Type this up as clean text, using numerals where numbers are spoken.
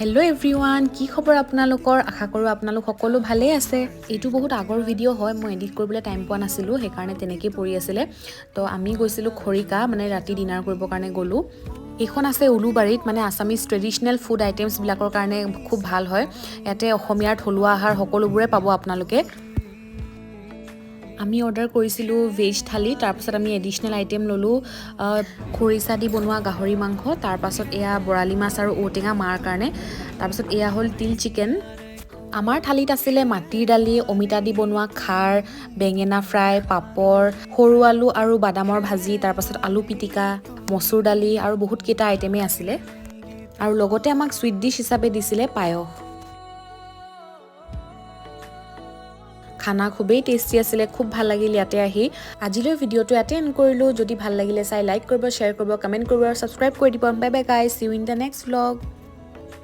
Hello' everyone, কি খবৰ আপোনালোকৰ? আশা কৰোঁ আপোনালোক সকলো ভালেই আছে। এইটো বহুত আগৰ ভিডিঅ' হয়, মই এডিট কৰিবলৈ টাইম পোৱা নাছিলোঁ, সেইকাৰণে তেনেকেই পৰি আছিলে। তো আমি গৈছিলোঁ খৰিকা, মানে ৰাতি ডিনাৰ কৰিবৰ কাৰণে গ'লোঁ। এইখন আছে উলুবাৰীত, মানে আছামিজ ট্ৰেডিশ্যনেল ফুড আইটেমছবিলাকৰ কাৰণে খুব ভাল হয়। ইয়াতে অসমীয়াৰ থলুৱা আহাৰ সকলোবোৰে পাব আপোনালোকে। আমি অৰ্ডাৰ কৰিছিলোঁ ভেজ থালি। তাৰপাছত আমি এডিশ্যনেল আইটেম ল'লোঁ, খৰিচা দি বনোৱা গাহৰি মাংস, তাৰপাছত এয়া বৰালি মাছ আৰু ঔটেঙা মাৰ কাৰণে, তাৰপাছত এয়া হ'ল তিল চিকেন। আমাৰ থালিত আছিলে মাটিৰ দালি, অমিতা দি বনোৱা খাৰ, বেঙেনা ফ্ৰাই, পাপৰ, সৰু আলু আৰু বাদামৰ ভাজি, তাৰপাছত আলু পিটিকা, মচুৰ দালি আৰু বহুতকেইটা আইটেমেই আছিলে। আৰু লগতে আমাক চুইট ডিছ হিচাপে দিছিলে পায়স। খানা খুবেই টেষ্টি আছিলে, খুব ভাল লাগিল ইয়াতে আহি। আজিলৈ ভিডিঅ'টো ইয়াতে এণ্ড কৰিলোঁ। যদি ভাল লাগিলে চাই, লাইক কৰিব, শ্বেয়াৰ কৰিব, কমেণ্ট কৰিব আৰু ছাবস্ক্ৰাইব কৰি দিব। Bye bye guys, see you in the next vlog.